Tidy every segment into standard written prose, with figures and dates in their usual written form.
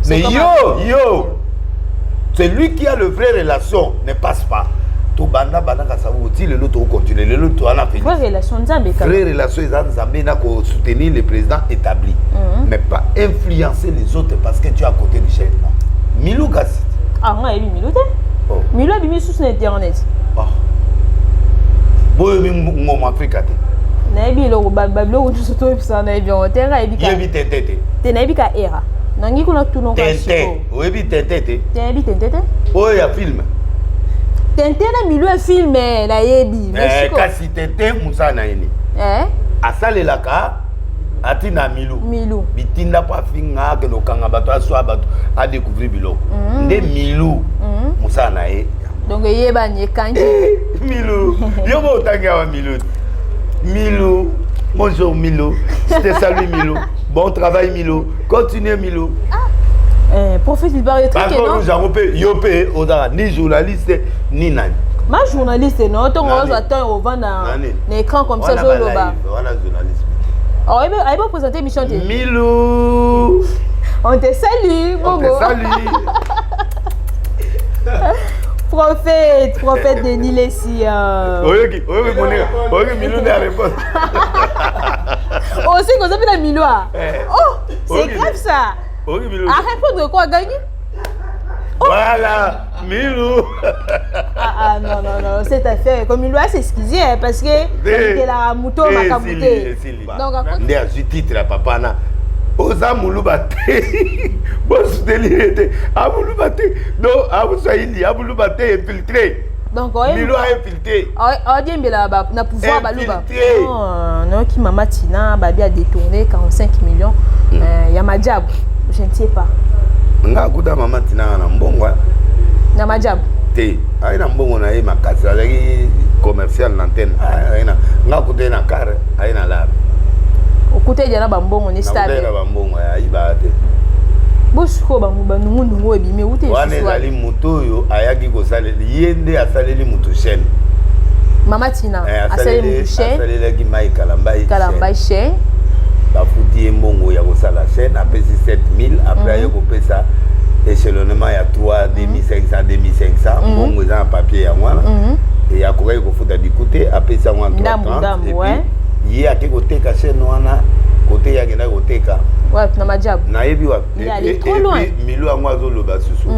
Mais yo, yo, c'est lui qui a le vrai relation ne passe pas. Tobanda banda Kasavubu ti lelo, tokocontinue lelo, towana. Vraie relation, Nzambe. Vraie relation eza Nzambe na kosoutenir le président établi, mais pas influencer les autres parce que tu es à côté du chef. Non, Milou kasi. Ah, nga yebi Milou te. Oh. Milou abimi susu na internet. Oh. Boyobi Ngoma Afrika te? Nayebi eloko, babiloko nyonso toyebisaka, nayebi yango te. Nga yebi. Yebi tete te? Te, nayebi ka era nangi kuna tunoka. Tente, oyebi tete te? Te, nayebi tente te. Oyo ya film. Tente na Milou ya film nayebi. Kasi tente, mosala na ye nini? Asalelaka atina Milou. Milou. Bitinda mpo afinga, akende kokanga bato, aswa bato, adécouvrir biloko. Nde Milou, mosala na ye. Donc eyebani, ekangi. Milou, yo mo otangi awa Milou. Milou, bonjour Milou, je te salue Milou, bon travail Milou, continue Milou. Ah. Prophète, il paraît très que non yango mpe yo mpe ozalaka ni journaliste ni nani. Ma journaliste, non, ntongo ozwa temps ovanda na écran comme ça, ozoloba. Wana journaliste. Ayebi présenter émission te. Milou. On te salue. On te salue. Prophète, prophète Denis Lessi. Oyoki, oyoki moninga, oyoki Milou nde aréponse. Aussi koza mpe na Milou. Oh, c'est grave ça. Oyoki Milou. À répondre quoi, gagné. Oh. Voilà, Milou. Ah, ah, non, non, non, cette affaire, comme il doit s'excuser, hein, parce que la moto m'a. Donc, nde azwi titre ya papa na oza moluba te, bosoutenir ye te, amoluba te, donc amuswahili, amoluba te, infiltré. Donc Milou ainfiltré. Odiembela na pouvoir baluba. Nayoki mama Tina babi a détourné 45 millions ya Majabu, je ne sais pas. Nga akuta mama Tina na mbongo. Na Majabu? Te, aye na mbongo na ye makasi, azalaki commercial na antenne. Aye na nga akuta ye na car, aye na labe. Okuta ye na bambongo ni stable. Na bambongo, ayibaka te. Bosikoyo banungunungu ebimi euti. Wana ezali moto oyo ayaki kosalela ye, nde asaleli moto chaîne. Mama Tina asaleli moto chaîne. Asalelaki Mai Kalambai. Kalambai chaîne. Bafuti ye mbongo ya kosala chaîne, apesi 7000, après aye kopesa échelonnement ya 3 2500 2500. Mbongo eza na papier yango wana. E akokaki kofuta diku te, apesi yango en 330, et puis ye ake koteka chaîne wana kote ye akendaki koteka. Wapi? Na Majabu? Nayebi wapi. Milou yango azoloba susu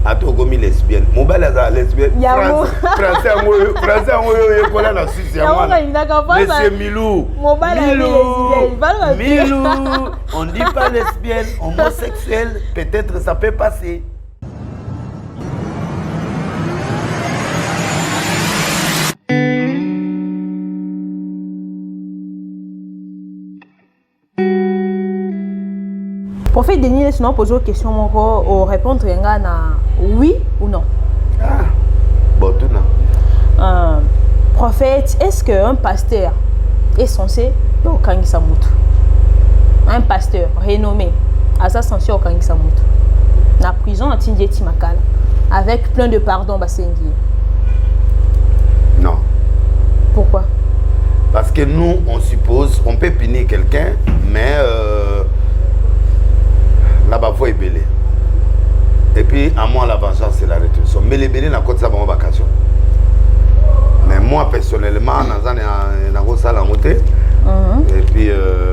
ata okomi lesbienne, mobali azala lesbienne. Français yango, français yango oyo oyekola na susu yango wana. Monsieur Milou, Milou, Milou, on dit pas lesbienne, homosexuel peut-être ça peut passer. Prophète Denis, sinon pose une question moko, o répondre nga na oui ou non. Ah, bon, tout non. Prophète, est-ce qu'un pasteur est censé okangisa mutu? Un pasteur renommé aza censé okangisa mutu na prison, atindi eti makala avec plein de pardon basengi ye? Non. Pourquoi? Parce que nous, on suppose, on peut punir quelqu'un, mais na bavoie ebele. Et puis, à moi, la vengeance, c'est la rétribution. Mais les belé, na côté ça, bon, vacation. Mais moi, personnellement, naza nakosala yango te. Et puis,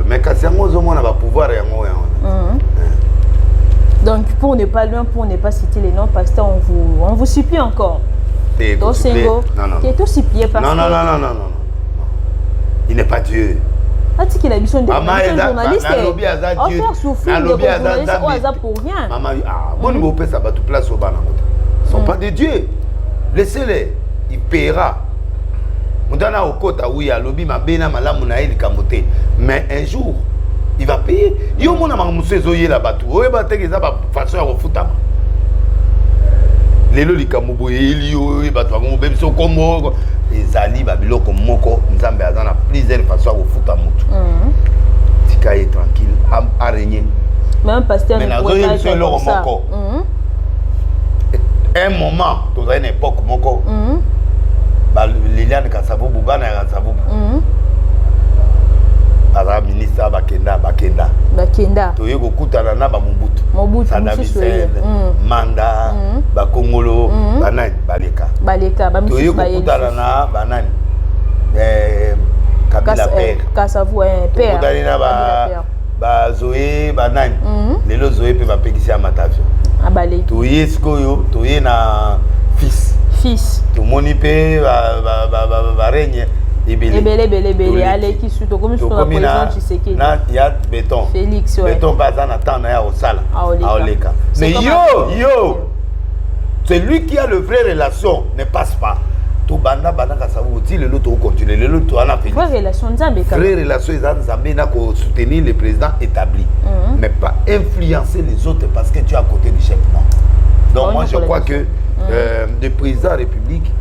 mais kasi yango ozomona bapouvoir yango yango. Donc, pour ne pas loin, pour ne pas citer les noms, pasteur, on vous supplie encore. Tosengo, non, non. Tu es tout supplié parce Non, non, non, non, non, non, non. Il n'est pas Dieu. Atikela biso nde journaliste. Nalobi aza Dieu. Souffrir de journaliste oyo aza pour rien. Mama, ah, boni bopesa bato place oyo bana ngo te sont pas de Dieu. Laissez-les, il paiera. Moto wana okota wi, alobi mabe na malamu na ye likambo te, mais un jour il va payer. Yo omona makambo mosusu ezoyela bato, oyeba teke eza bafaçon ya kofutama. Lelo likambo boye eyeli yo, oyo bato bango mobebisi okombo, ezali babiloko moko. Nzambe aza na plusieurs façon ya kofuta motu. Tika ye tranquille, arégner. Mais pasteur, mais nazoyebisa eloko moko. Un moment tozali na époque moko, Liliane Kasavubu, bana ya Kasavubu. Aza ministre, bakenda bakenda. Bakenda. Toye kokutana na bamobutu. Mobutu. Saddam mosusu ye. Hussein, Manda, bakongolo, banani baleka. Baleka. Toye bamisusu baye. Kokutana na banani, Kabila père. Kasavu père. Tokutani na Kabila père. Bazoe, banani. Lelo Zoe mpe bapekisi ya matavio. Abaleki. Toye sikoyo, toye na fils. Fils. Tomoni mpe barègne ebele. Ebele, ebele, ebele. Toleki. Aleki su, tokomi su na Tokomi président Tshisekedi. Na ya béton. Félix, ouais. Béton mpe aza na temps na ye akosala. Aoleka. Aoleka. C'est Mais comme yo yo, celui qui a le vrai relation ne passe pas. Tobanda banda Kasavubu ti lelo, tokocontinue lelo, toza na Félix. Vraie relation, Nzambe kaka. Vraie relation eza Nzambe na kosoutenir le président établi, mais pas influencer les autres parce que tu es à côté du chef, non. Donc Bon, moi je Nicolas. crois que le président de la République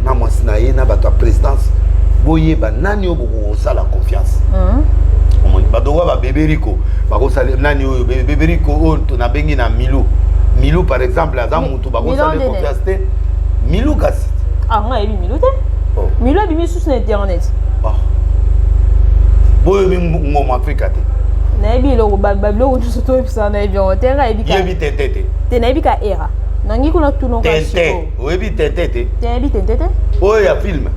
na mwasi na ye na bato ya présidence boyeba nani oyo bokosala confiance. Omoni bato oyo babeberiko bakosala nani, oyo beberiko oyo nabengi na Milu. Milu par exemple aza motu bakosala Milu ndene. confiance te. Milu kasi. Ah, nga yebi Milu te. Oh. Milu abimi susu na internet. Oh. Boyobi Ngoma Afrika te? Nayebi eloko babiloko nyonso toyebisaka, nayebi yango te. Nga yebi ka Yebi Tente te? Te, nayebi ka era nangi kuna tunoka. Tente, oyebi Tente te? Te, nayebi Tente te. Oyo ya film.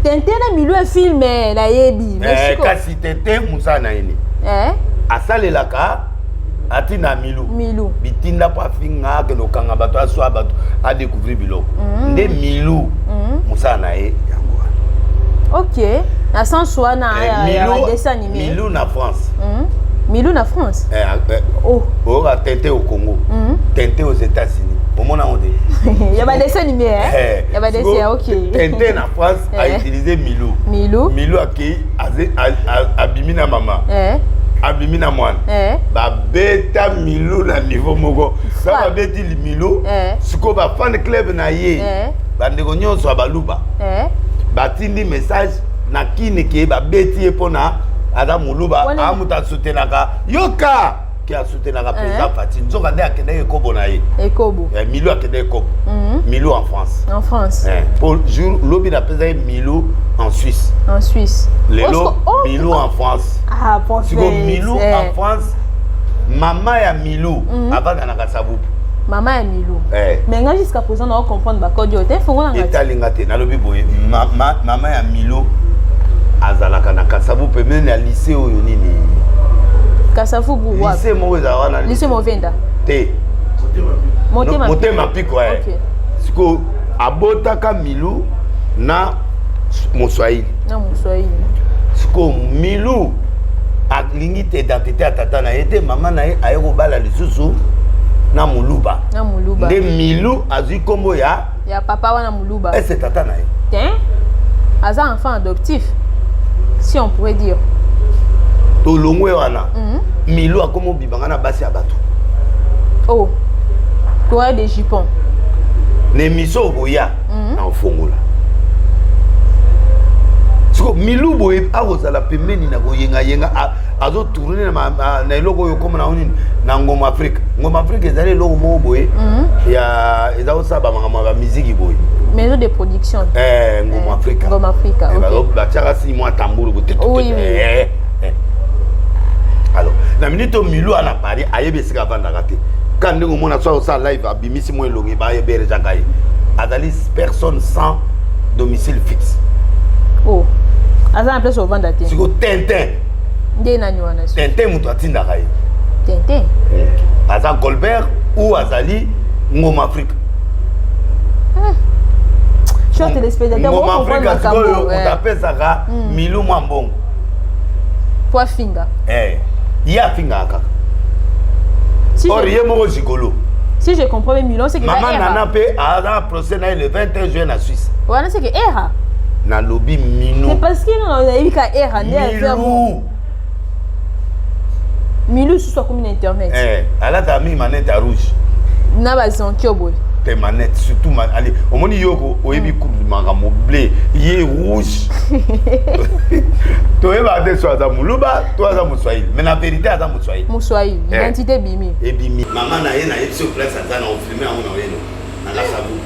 Tente na Milu ya film nayebi, mais Kasi Tente mosala na ye nini? Asalelaka atinda Milu. Milu. Bitinda mpo afinga, akende kokanga bato, aswa bato, adécouvrir biloko. Nde Milu mosala na ye yango wana. Ok, na sens wana ya Milu. badessin animé. Milu na France. Milu na France. Oh. Oyoka Tente au Congo, Tente aux États-Unis, omona yango te? Ya badessin animé, ya badessin. Siko, Ok. Tente na France autiliser Milu. Milu. Milu akei, abimi na mama, abimi na mwana. Babeta Milu na niveau moko sa. Babeti Milu. Sikoyo bafan club na ye, bandeko nyonso ya baluba batindi message na kini ke babeti ye mpona aza moluba. Amutu asutenaka, yoka ke asutenaka président Fati, nzoka nde akendaki ekobo na ye. Ekobo. Milu akendaki ekobo. Milu en France. En France. Po jour lobi napesa ye Milu en Suisse. En Suisse. Lelo Milu en France. Ah, prophète. Sikoyo Milu en France, mama ya Milu avanda na Kasavubu. Mama ya Milu. Mais nga jusqu'à présent na comprendre bacode oyo te, fongo nanga. Etalinga te, nalobi boye, mama ya Milu azalaka na Kasavubu, pembeni ya lycée oyo nini. Kasavubu wapi? Lycée moko ezala wana. Lycée Movenda? Te. Motema. Motema Piko. Sikoyo abotaka Milu na moswahili. Na moswahili. Sikoyo Milu alingi te identité ya tata na ye te. Mama na ye aye kobala lisusu na moluba. Na moluba. Nde Milu azwi nkombo ya ya papa wana moluba. Ese tata na ye? Te, aza enfant adoptif, si on pourrait dire. Tolongwe wana. Milu akoma obimanga na basi ya bato. Oh, coureur de jupon. Na émission okoya na ofongola. Siko Milu boye akozala pembeni na koyengayenga, azotourne na eloko oyo okoma na nini, na Ngoma Afrika. Ngoma Afrika ezali eloko moko boye ya eza kosala bamakambo ya bamiziki boye. Maison de production. Ngoma Afrika. Ngoma Afrika. Batiaka si mwa tamburu boye. Alors na minute oyo Milu ana Paris, ayebi esika avandaka te. Ka ndenge omona so osala live, abimisi mwa elongi, bayeberejaka ye, azali personne sans domicile fixe. Oh, aza na place ovanda te. Siko Tintin. Nde nani wana? Tintin moto atindaka ye. Tintin. Aza Colbert ou azali Ngoma Afrika. Chers téléspectateurs, Ngoma Afrika sikoyo moto apesaka Milu mwa mbongo. Po afinga. Ye afingaka kaka, or ye moko gigolo. Si je comprends bien, Milu, c'est que Mama Nana mpe aza procès na ye le 21 juin na Suisse. Wana c'est que era. Nalobi Minu. C'est parce que nayebi ka era nde. Milu. Milu susu akomi na internet. Alataka mingi manete ya rouge. Na bazonkio boye. Te, manette surtout ale omoni yoko oyebi makambo bleu, ye rouge. Toyebaka te so aza moluba to aza moswahili, mais na vérité aza moswahili. Moswahili, identité ebimi. Ebimi. Mama na ye, nayebi so place aza na ofilme yango na oyeno na Kasavu.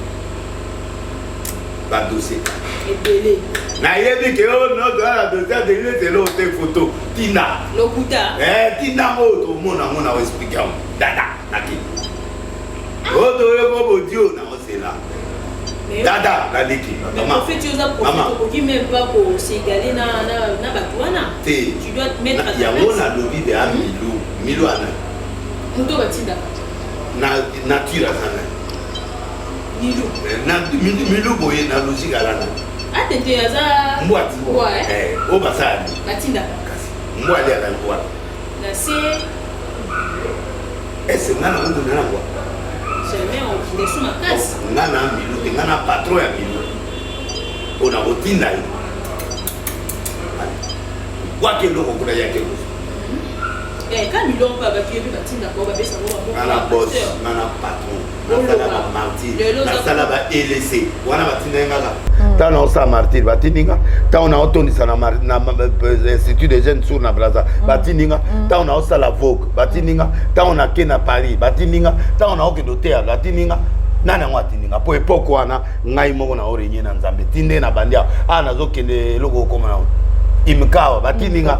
Badossier ebele. Nayebi ke oyo notoya na dossier ya Denis Lessie, eloko te, photo tinda. Lokuta. Tinda yango oyo tomona yango na oexpliquer yango dada nake oyo toyoko bodio na osela dada naleki. Mais prophète, oza prophète, okoki même pas kos'égaler na bato wana. Te. Tu dois te mettre à ta yango place. Nalobi de ya Milu. Milu ana Moto batindaka. Na nature aza nani? Milu. Milu boye na logique ala nani? Atete aza Mbwa ti. Mbwa, eh? Oyo basala nini? Batindaka. Kasi mbwa aliaka mbwa. Na se. Ese nga nakokunda na mbwa? Jamais, okinde makasi. Nga na Milu te, nga na patron ya Milu oyo nakotinda ye bwaki eloko kuna yake kozwa. Ka Milu mpe abaki yo mpe batindaka oyo babesaka. Nga na boss, nga na patron, nasala bamartyr, nasala ba elc wana batinda ye ngaka. Ntango naosala martyr, batindi nga. Ntango naotondisa na Institut des jeunes sourds na Braza, batindi nga. Ntango naosala Vogue, batindi nga. Ntango nake na Paris, batindi nga. Ntango naokende oteya, batindi nga. Nani yango atindi nga? Mpo époque wana ngai moko naorenye na Nzambe tinde na bandi awa. Awa nazokende eloko okoma na imkawa, batindi nga.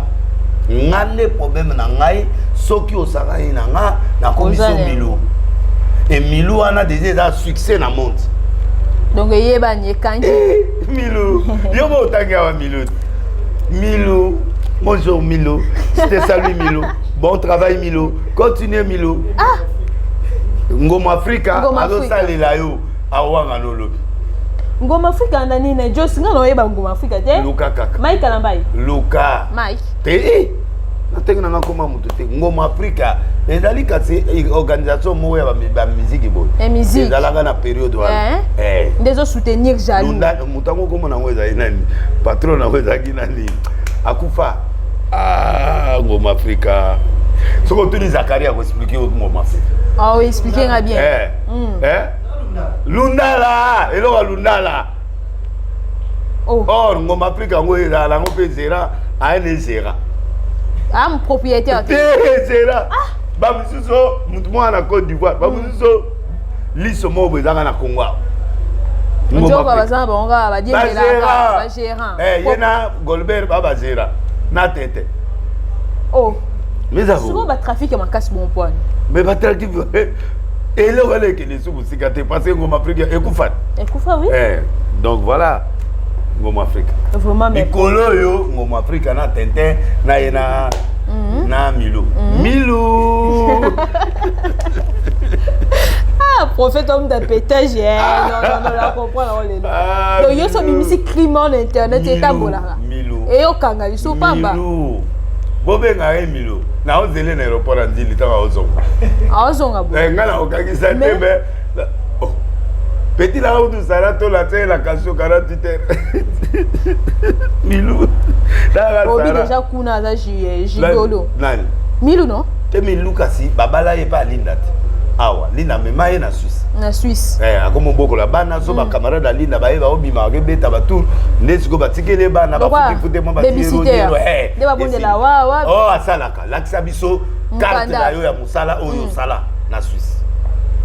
Nga nde problème na ngai, soki osangani na nga, nakomi so Milu. E Milu wana déjà eza succès na monde. Donc eyebani, ekangi. Milu, yo mo otangi awa Milu. Milu, bonjour Milu, je te salue Milu, bon travail Milu, continue Milu. Ah, Ngoma Afrika azosalela yo awanga nolobi. Ngoma Afrika na nini? Jos, nga na oyeba Ngoma Afrika te. Luka kaka. Mike Kalambai. Luka. Mike. Te, na ndenge nanga koma moto te. Ngoma Afrika ezali kasi organisation moko ya bamiziki boye. Ezalaka na période wana. Nde ezosoutenir jaloux. Moto yango komona yango ezali nani? Patron yango ezalaki nani? Akufa. Ah, Ngoma Afrika, soki otuni Zakari, akoexpliquer yo Ngoma Afrika. Oh, expliquer nga bien. Lundala, eloko ya Lundala. Or Ngoma Afrika yango ezala yango mpe gérant, ayene gérant. Ah, propriétaire. Te, gérant. Bamosusu motu moko na Côte d'Ivoire, bamosusu liso moko boye ezaka na Congo awa. Bagérant. Ye na Golbert ba bagérant na tete. Oh, sikoyo batrafic ya makasi bon poine. Mais batrafic eloko wana ekende su mosika te, parce que Ngoma Afrika ekufa. Ekufa, oui. Donc voilà, Ngoma Afrika. Vraiment. Mikolo oyo Ngoma Afrika na Tintin na ye na Milu. Milu. Ah, prophète, homme d'appétage, eh. Non, non, non, la comprendre lelo. Ah, donc yo so bimisi crime na internet, etambolaka. Milu. Eyokanga liso pamba. Milu, bobenga ye Milu. Naozele na aéroport ya Ndjili ntango aozonga. Aozonga bo. Ngai nakokangisa te, mais petit nanga kutu sala tola te la kasio 48 heures. Milu. Obi déjà kuna aza gigolo. Nani? Milu, non? Te, Milu kasi babala ye mpe alinda te awa. Linda amema ye na Suisse. Na Suisse. Akomi obokola bana. So bacamarade alinda baye baobima, bakebeta batour nde sikoyo batikeli ye bana, bafutifute mwa. Nde babondela wawa. Oh, asalaka. Lakisa biso carte na yo ya mosala oyo osala na Suisse.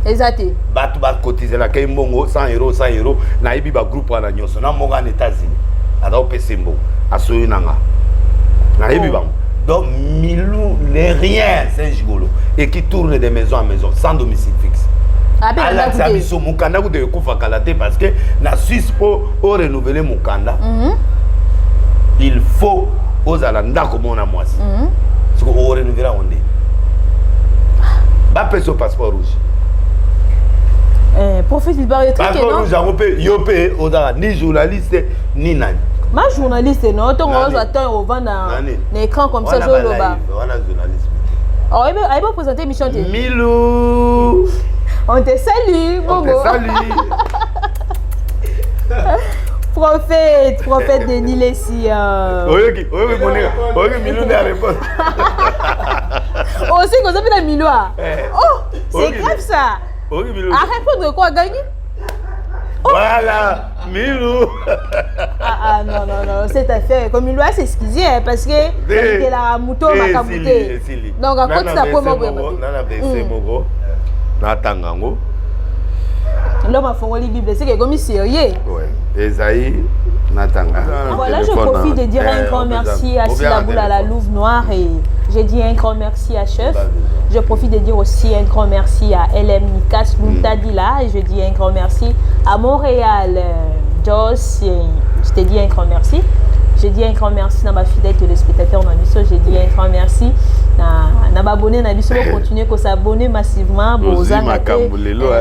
Eza te. Bato bakotizelaka ye mbongo 100 euro, 100 euro. Nayebi bagroupe wana nyonso. Na moko na États-Unis aza kopesa mbongo, asoyi na nga, nayebi bango. Donc Milou n'est rien, c'est un gigolo et qui tourne de maison en maison sans domicile fixe. Alakisa biso mokanda kutu ekufa kala te, parce que na Suisse, mpo orenouveler mokanda, il faut ozala ndako mona mwasi. Siko orenouveler yango nde bapesa yo passeport rouge. Prophète, il paraît. Passeport rouge yango mpe yo mpe ozala ni journaliste ni nani. Ma journaliste, non? Ntongo ozwa temps ovanda na écran comme ça, ozoloba. Wana journaliste. Ayebi présenter émission te. Milou. On te salue. On te salue. Prophète, prophète Denis Lessie. Oyoki, oyoki moninga, oyoki Milou nde aréponse. Aussi koza mpe na Milou. Oh, c'est grave ça. Oyoki Milou. À répondre quoi, gagné. Voilà, Milou. Ah, ah, non, non, non, cette affaire, comme Milou a s'excuser, hein, parce que la moto makambo te. Donc, akotisa po moko. Nana verset moko natanga yango. L'homme afongoli Bible, c'est que ekomi sérieux. Ouais. Esaïe natanga. Voilà, je profite de dire un grand merci à Silaboula la Louve Noire et j'ai dit un grand merci à Chef. Je profite de dire aussi un grand merci à LM Nikas Luntadila et je dis un grand merci à Montréal Joss. Je te dis un grand merci. J'ai dit un grand merci à ma fidèle téléspectateur na biso. J'ai dit un grand merci na ba abonné na biso. Continuer ko s'abonner massivement. Bozanga te,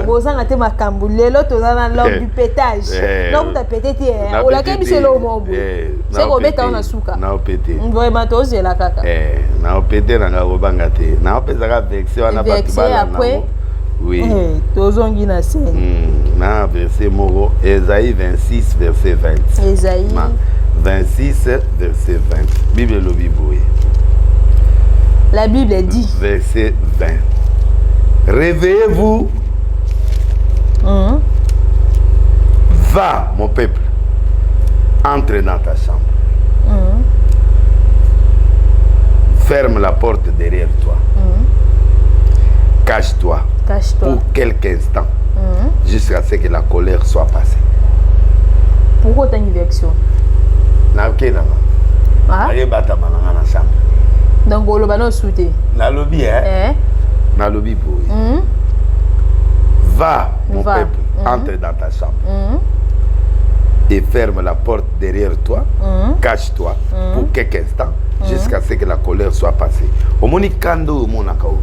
bozanga te makambo lelo toza na l'homme du pétage. Donc ta pété te olake biso eloko moko boye se kobeta na suka. Naopete. Vraiment, tozela kaka. Naopete nanga, kobanga te, naopesaka verset wana bato balanda. Oui, tozongi na scène. Na verset moko, Esaïe 26 verset 20. Esaïe 26 verset 20, Bible elobi boye. La Bible dit. Verset 20: réveillez-vous, va, mon peuple, entre dans ta chambre, ferme la porte derrière toi, cache-toi. Cache-toi. Pour quelques instants, jusqu'à ce que la colère soit passée. Pourquoi otangi version? Nake nanga. Nayebatama nanga na chambre. Donc oloba na osu te. Nalobi eh? Nalobi boye: va, mon Va. peuple, entre dans ta chambre et ferme la porte derrière toi, cache-toi pour quelques instants jusqu'à ce que la colère soit passée. Omoni kanda oyo omonaka oyo,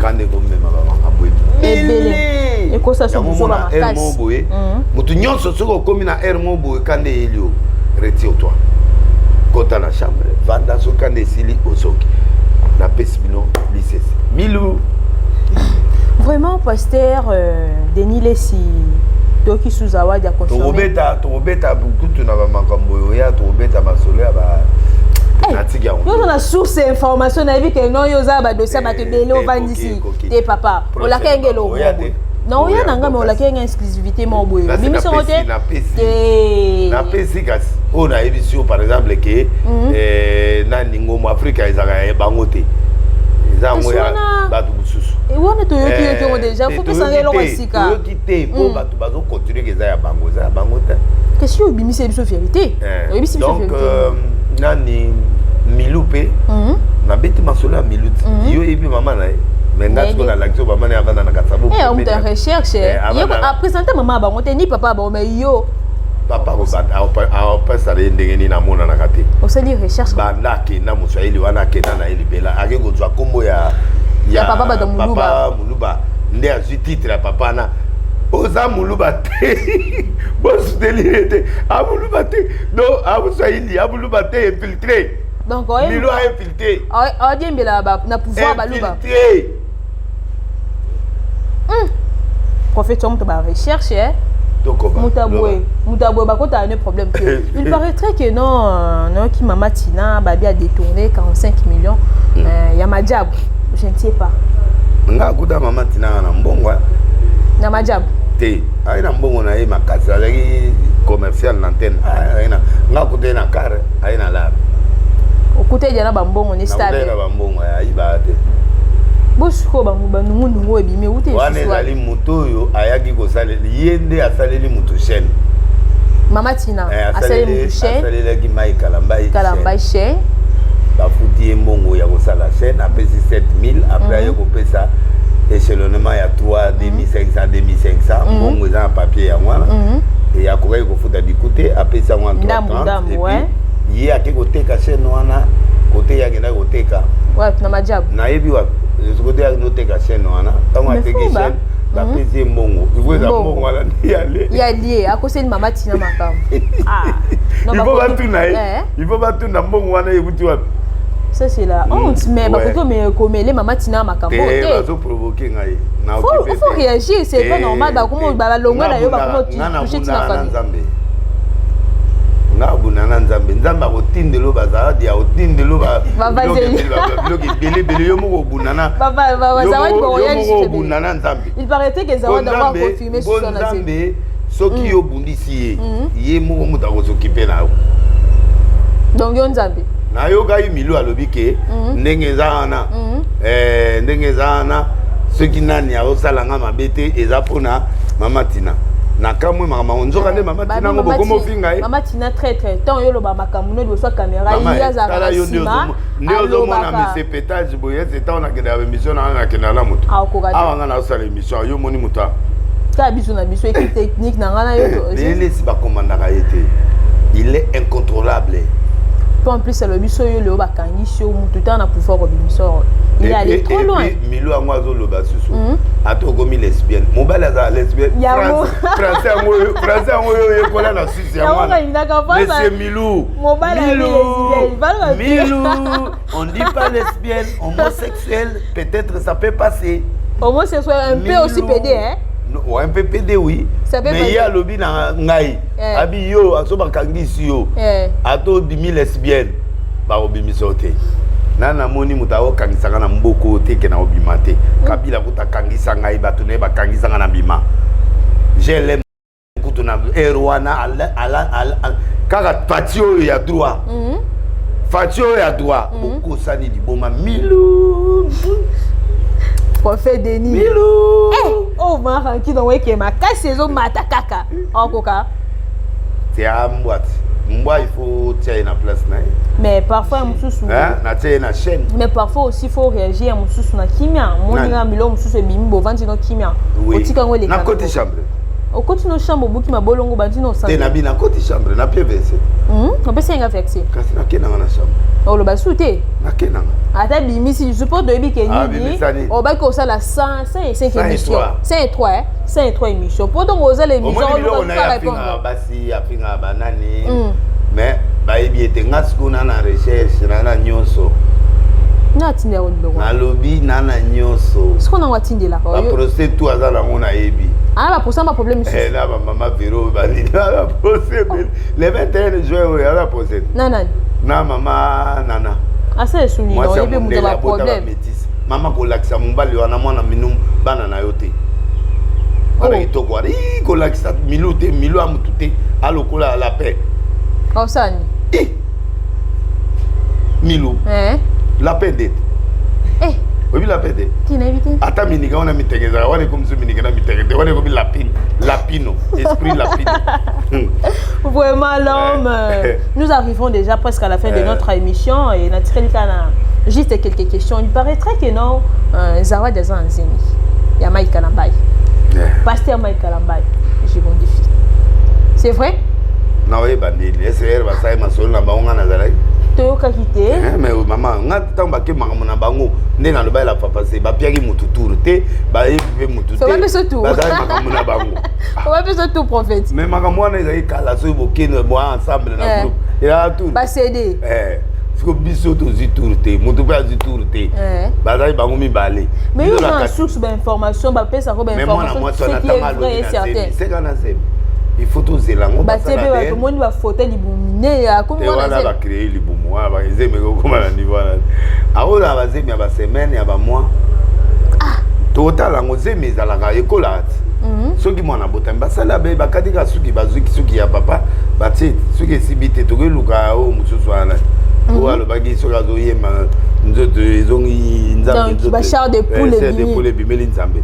kanda ekomema bamakambo. Ebele. Ekosa so buzoba makasi. Moko boye, moto nyonso, soki okomi na heure moko boye, kanda eyeli yo, retire toi, kota na chambre, vanda. Soki kanda esili, ozoki. Napesi bino lisese, Milu. Vraiment, pasteur Denis Lesi, toyoki sous awadi ya confirmé. Tokobeta, tokobeta kutu na bamakambo oyo ya tokobeta masolo ya ba natiki yango. Yo oza na source ya information, nayebi ke non, yo oza badossier ya bato ebele ovandisi te. Papa, olaka yenge eloko Oya moko te. na oya Oya, na ngai, me kasi. olaka yenge exclusivité moko boye. Nasi Obimisi yango te. Napesi. Te. Napesi kasi oyo nayebisi yo, par exemple ke nani, Ngomo Afrika ezalaka ya bango te, eza yango ya Wana- bato mosusu. Wana toyoki, yoki yango déjà. Faut pesanga eloko ya sika. Toyoki te, mpo bato bazocontinue ke eza ya bango, eza ya bango te. Question, obimisi biso vérité, oyebisi biso Donc vérité. Nani, Milu mpe, nabeti masolo ya Milu ti yo yebi mama na ye, mais nga sikoyo nalakisi oyo mama na ye avanda na Kasavu. Eh, moto ya recherche. Ye aprésente mama ya bango te, ni papa ya bango, mais yo. Papa apesala ye ndenge nini? Amonanaka te. Osali recherche. Banda akenda moswahili wana, akenda na ye libela, ake kozwa nkombo ya Ya papa bato Muluba. Papa Muluba nde azwi titre ya papa na oza Muluba te, bosoutenir ye te, amuluba te, donc amoswahili amuluba te, infiltré. Donc Milo ainfiltré. Odiembela na pouvoir baluba. Infiltré. Prophète, moto ba recherche, eh? Tokoba. Moto aboye, moto aboye, bakotala ne problème te. Il paraîtrait que non, nayoki mama Tina babi a détourné 45 millions ya Majabu, je ne sais pas. Nga akuta mama Tina na mbongo. Na Majabu. Te, aye na mbongo na ye makasi, azalaki commercial na antenne. Aye na nga akuta ye na car, aye na lar. Okuta edia na bambongo ne. Nakuta ye stable. Na bambongo, ayibaka te. Bosikoyo bango banungunungu ebimi euti. Wana ezali moto oyo ayaki kosalela ye nde asaleli moto chaîne. Mama Tina asaleli motu chaîne. Asalelaki Mai Kalambai. Kalambai chaîne. Bafuti ye mbongo ya kosala chaîne, apesi 7000. Après aye kopesa échelonnement ya 3 2500 2500. Mbongo eza na papier yango wana. E akokaki kofuta diku te, apesi yango wana. Ndambu, 330. ndambu, Et puis, ye ake koteka chaîne wana kote ye akendaki koteka. Wapi? Na Majabu? Nayebi wapi kote ye akende koteka chaîne wana. Ntango Mais ateki Fumba. chaîne, bapesi ye mbongo, il faut eza Mbongo. mbongo wana nde yale. Ya lie akoseli mama Tina makambo. Ah. Non, Il faut batuna ye. Il faut batuna mbongo wana ekuti wapi. Ça, c'est la honte, mais bakoki komele mama Tina makambo te. te. Bazoprovoke ngai. Faut réagir, c'est pas normal. Bakomo balongwa na yo, bakomo toucher tina Na famille. Nzambe, nga abunda na Nzambe. Nzambe akotindela oyo bazaladi, akotindela Bavazeli. biloko ebele ebele. Yo moko obunda na Zawadi yo bakoya moko lisusu ebele. obunda na Nzambe. Il paraîtrait que Zawadi avoir confirmé Mpo sur son Nzambe, soki yo obundisi ye, ye moko moto akozokipe na yo. Donc yo Nzambe. Nayokaki Milu alobi ke ndenge eza wana, ndenge eza wana, soki nani azosala nga mabe te, eza mpona mama Tina. Nakamwe makambo nzoka nde mama Tina ngo bokomofinga ye. Mama Tina traître, ntango yo oloba makambo no liboso ya caméra, ye azalaka na nsima. Nde ozomona misepetage boye ete ntango nakendaka émission na nakendaka na moto awa, nga nazosala émission, yo omoni moto awa. Kaka biso na biso, équipe technique na nga na yo. Lelesi bakomandaka ye te, il est incontrôlable. Po en plus alobi so yo lelo bakangisi yo, motu tala na pouvoir kobimisa, il est allé trop loin. Milo yango azoloba susu, ata okomi lesbienne, mobali azala lesbienne, français yango oyo oyekola na Suisse, yango wana. Monsieur Milou, Milou, Milou, on dit pas lesbienne, homosexuel peut-être ça peut passer. Homosexuel un peu aussi pédé, hein. Ouais, un peu pédé, oui. Ça peut. Mais ye alobi na ngai, abi yo aso bakangisi yo, ata obimi lesbienne, bakobimisa yo te. Na namoni moto akokangisanga na mboko te ke na obima te. Kabila kuta akangisa ngai, bato na ye bakangisanga na bima glm kutu na ere wana kaka parti oyo ya droit, parti oyo ya droit. Bokosani liboma, Milu. Prophète Denis. Milu. Eh, oh maranki donc eke makasi ezomata kaka okoka. Tia mbwa ti mbwa, il faut tia ye na place na ye. Mais parfois ya mosusu Natia ye na chaîne. Mais parfois aussi faut réagir ya mosusu na kimia. Moninga biloko mosusu ebimi, bovandi no kimia, otika yango eleka. Nakoti chambre. Okoti no chambre, obuki mabolongo, bandi no. Te, nabi nakoti chambre, napie verset. Opesi yenga verset. Kasi nake nanga na chambre. Oloba su te. Nake nanga. Ata bimisi lisusu mpo toyebi ke nini obaki kosala 105 émission, 103, 103 émission, mpo ntongo ozala émission. Afingaka basi, afingaka banani, mais bayebi ete nga sikoyo na na recherche na na nyonso. Nga atindela biloko. Nalobi na na nyonso. Sikoyo nango atindelaka. Baprocès tout aza nango, nayebi. Ah, baprocès, baproblème mosusu. Na bamama Vero banini, baprocès le 21 juin oyo aza procès. Na nani? Na mama Nana. Asa esuni, oyebi moto baproblème. Métis mama kolakisa mobali wana mwana minu bana na yo te wana kitoko wana kolakisa Milu te, Milu ya motu te, alokola la paix. Osani. Milu lapin nde te, oyebi lapin te? Nayebi te. Ata mininga wana mitenge ezalaka wana, ekomi so mininga na mitenge te, wana ekomi lapin, lapino, esprit lapino. Vraiment l'homme, nous arrivons déjà presque à la fin de notre émission et naturellement juste quelques questions. Il paraîtrait que non, Zawadi aza na zemi ya Mike Kalambay, pasteur Mike Kalambay, je modifie, c'est vrai? Naoyeba ndeni sr basali masolo na bango, nga nazalaki. Toyokaki te. Mais mama, nga ntango bake makambo na bango nde naloba la papa se bapiaki motu tour te, bayebi mpe motu te, bazali makambo na bango. Bapesa tour, prophète. Mais makambo wana ezali kala. Soki bokende boa ensemble na groupe, ezala tour. Bacd. Siko biso tozwi tour te, motu mpe azwi tour te, bazali bango mibale. Mais yo na source bainformation, bapesako bainformation seka na zemi, il faut tozela yango. Batie mpe bato omoni bafoto libumu minene. Akomi wana, bacréer libumu wana, ezemi ekokoma na niveau wana, akozala bazemi ya basemaine, ya bamois, totala yango. Zemi ezalaka ekolaka ti soki mwana botami, basala bakati kaka suki, bazwiki suki ya papa, batie. Soki esibi te, tokoeluka oyo mosusu wana oyo alobaki soki azoyemba nzoto ezongi Nzambe, Nzambe ebimeli Nzambe,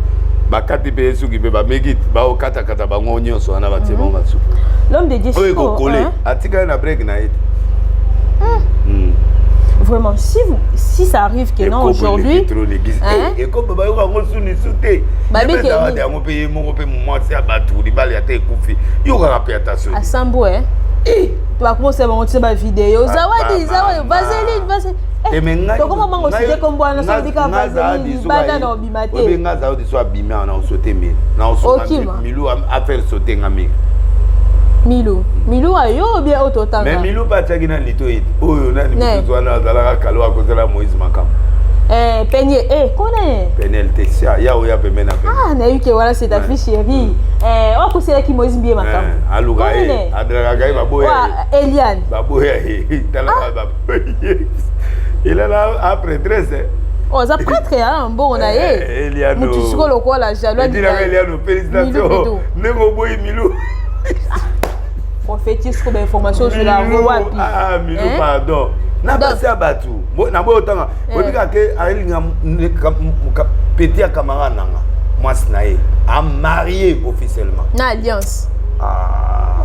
bakati mpe suki mpe bameki baokatakata bango nyonso wana, batie bango basuki. L'homme de Dieu. Oyo ekokole, atikali na break na ye te. Vraiment, si vous, si ça arrive que non, aujourd'hui Ekobo bayoka yango sunisu te, yango mpe ye moko mpe mwasi ya bato, libala ata ekufi, yokaka mpe ata soni. Asambo bakomosala bango tia bavideo, Zawadi, Zawadi, vaseline, vaseline, tokoma bango site kombo wana soki bika vaseline libanda na obima te. Oyebi nga Zawadi so abimi awa na osote mire na Okima. Milu affaire sote nga mire. Milu, Milu ayo bien oyo totanga. Mais Milu mpe atiaki na lito ete oyo nani mosusu wana azalaka kalo, akozala Moïse makambo. Eh, Penye, eh, kone. Penel te, sia, ya oya pembeni na Penel. Ah, nayebi ke wana c'est ta fille chérie. Eh, okoselaki Moïse mbie makambo. Aluka ye, adragaka ye, baboya ye. Eliane. Baboya ye, talaka baboya ye. Elala a prêtresse. Oh, aza prêtre ya mbongo na ye. Eliano. Mutu sikoyo lokola jaloux. Etilaka Eliano, félicitation. Ndenge oboyi Milu. Prophétise ko bainformation ozwela yango wapi? Ah, Milu, pardon. Na basi ya bato na boyo otanga, oyebi kaka ke ayelinga petit ya camarade nanga, mwasi na ye. Amarié officiellement. Na alliance. Ah.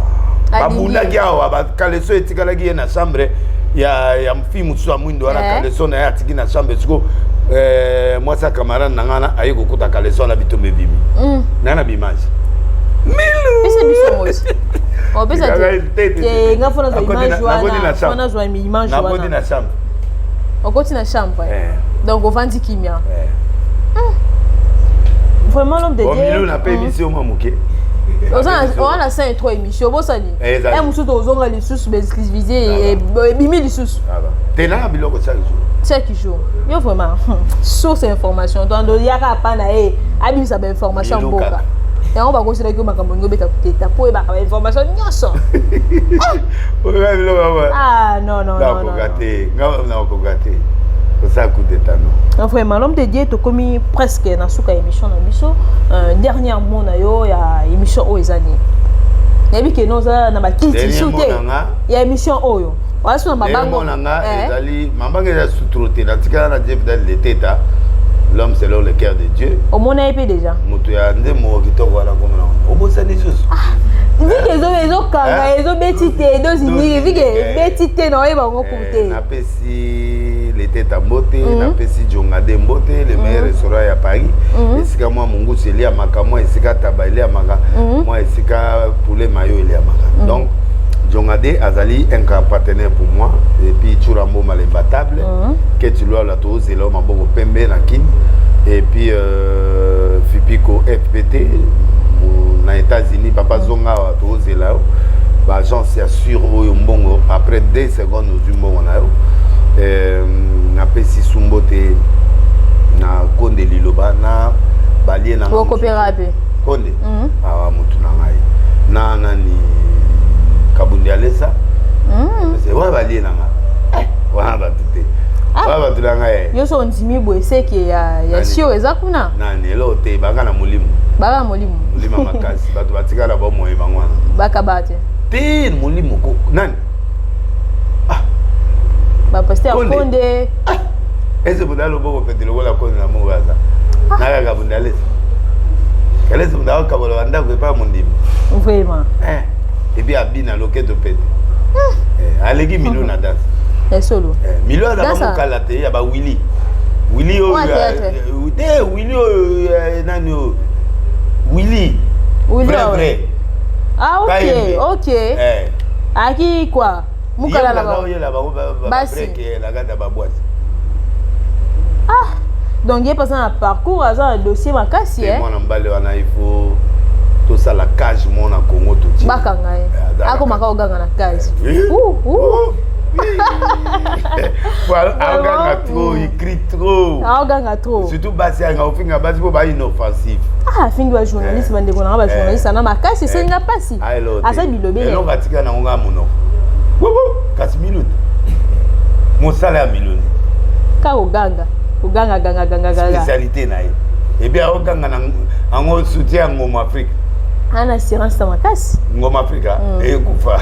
Babundaki awa, bacaleçon etikalaki ye na chambre ya fille mosusu ya mwindo wana. Caleçon na ye atiki na chambre. Siko mwasi ya camarade na ngai na aye kokuta caleçon na bitumba ebimi. Ngai na bimage. Pesa biso mosi, opesa te. Te, nga fona zwa image wana, fona zwa image. Nakoti wana. Na chambre. Okoti na chambre. Donc ovandi kimia. Vraiment, l'homme de Bon. Dieu. Milo, nape émission mwa moke. Oza na 5 3 émission, obosani. Ezali. E mosusu tozonga lisusu, baexclusivité ebimi lisusu. Te, nanga biloko chaque jour. Chaque jour. Yo vraiment source information, donc yaka apa na ye abimisa bainformation. Milo Mboka kaka. Yango bakoselaki yo makambo ndenge obeta koteta mpo oyebaka bainformation nyonso. Oyoka biloko yango. Ah non, non, non. Nakoka te, nga nakoka te kosala coup d'état, non. Vraiment, l'homme de Dieu, tokomi presque na suka ya émission na biso. Dernier mot na yo ya émission oyo eza nini? Nayebi ke no oza na bakiti Dernier su mot te na nga. Ya émission oyo oza su na mabango. Mot na nga ezali mabanga eza suturo te. Natikala na Jeff Dal Leteta, l'homme selon le cœur de Dieu. Omona ye mpe déjà? Moto ya nzembo kitoko wana, komona obosani lisusu. Vike ezokanga. Ezobeti te dozini vike ebeti te na oyeba yango ku te. Napesi Leteta mbote, napesi Jongade mbote, le meilleur restaurant ya Paris, esika mwa mongusu eliamaka, mwa esika taba eliamaka, mwa esika poulet mayo eliamaka. Donc Jongade azali un grand partenaire pour moi. Et puis Churambo Malemba table Keti Lwala, tozela o maboko pembe na Kini. Et puis Fipiko FPT na États-Unis, papa zonga awa, tozela yo. Baagence ya sur oyo mbongo après 2 secondes ozwi mbongo na yo. Napesi sumbo te na Konde Liloba na balie na nga. Okopera mpe. Konde awa motu na ngai na nani Kabundi Alesa. Wana balie na nga. Wana bato te, wana bato na ngai. Nyonso ondimi boye seke ya Nani? Sio eza kuna. Nani eloko te, baka na molimo. Baka molimo. Molimo makasi, bato batikala bomoi bango wana. Bakaba te. Te, molimo ko nani? Bapasteur. Konde. Konde. Ese mutu aloboko pete lokola Konde na moko aza na kaka Bundi Alesa. Alesa mutu akokabola bandako epai mondimi. Vraiment. Et puis abina loketo pete. Aleki Milo na danse. Ya solo. Milo azaka Danse. mokala te ya bawili wili oyo. Oyo théâtre. Te, wili oyo, nani oyo, Wili. Wili Vrai oyo. vrai. Ah, ok. Kayembe. Ok. Aki quoi, mokala na bango. Oyela bango. Basi. Babreke na kati ya baboîte. Donc ye mpe aza na parcours, aza na dossier makasi. Te. Eh. Mwana mobali wana, il faut tosala cage mo na Congo, totie. Bakanga ye. Aza na akomaka koganga na cage. Eh. Ouh, ouh. Aganga trop, il crie trop. Aoganga trop. Surtout basi, anga ofinga basi mpo ba inoffensif. Ah, afingi bajournaliste. Bandeko nanga bajournaliste ana makasi, eselinga mpasi, aza bilobele. Eloko atika nango nga monoko. Wowo, kasi minute mosala ya miloni. Ka koganga, koganga, ganga, ganga, ganga. Spécialité na ye. Et puis aokanga na yango soutien ya Ngoma Afrique. Ana assurance na makasi. Ngoma Afrika ekufa.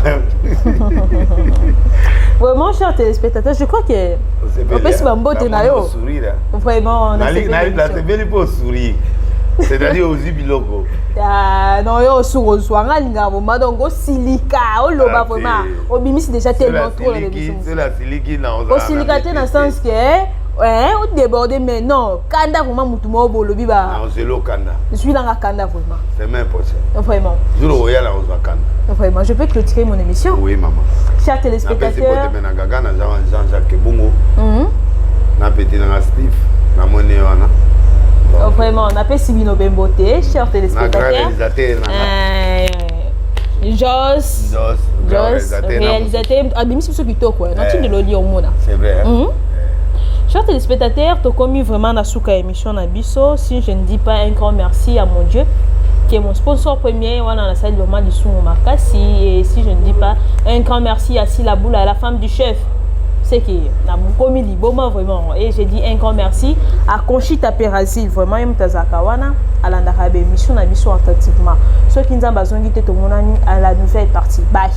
Vraiment, chers téléspectateurs, je crois que opesi bambote na yo. Sourire. Vraiment. Nasepeli mpo sourire, c'est-à-dire ozwi biloko. Ah, non, yo osuka ozwa nga alingaka vraiment, donc osilika oloba. Ah, Vraiment. te. Obimisi déjà tellement trop na émission. Sola asiliki na Osilika te na sens ke odéborde, mais non, kanda vraiment, mutu moko bolobi ba. Ozela okanda. Zwi nanga kanda vraiment. Semaine prochaine. Vraiment. Jour oya na ozwa kanda. Vraiment, je peux clôturer mon émission. Oui, mama. Chers Napesi téléspectateurs. mbote me na Gaga na Jean-Jacques Bongo na peti nanga Steve, namoni ye wana. Vraiment, napesi bino mpe mbote, chers Na grand téléspectateurs. réalisateur nanga. Jos. Jos, grand Jos. réalisateur na Réalisateur abimisi biso kitoko natindelo oli omona. C'est vrai, hein? Chers téléspectateurs, tokomi vraiment na suka ya émission na biso. Si je ne dis pas un grand merci à mon Dieu, qui est mon sponsor premier, wana nasali vraiment lisumu makasi. Et si je ne dis pas un grand merci à Sila Boula, la femme du chef, c'est que nakomi liboma vraiment. Et j'ai dit un grand merci à Conchita Perazil, vraiment ye moto azalaka wana, alandaka baémission na biso attentivement. Soki Nzambe azongi te, tomonani à la nouvelle partie. Bye.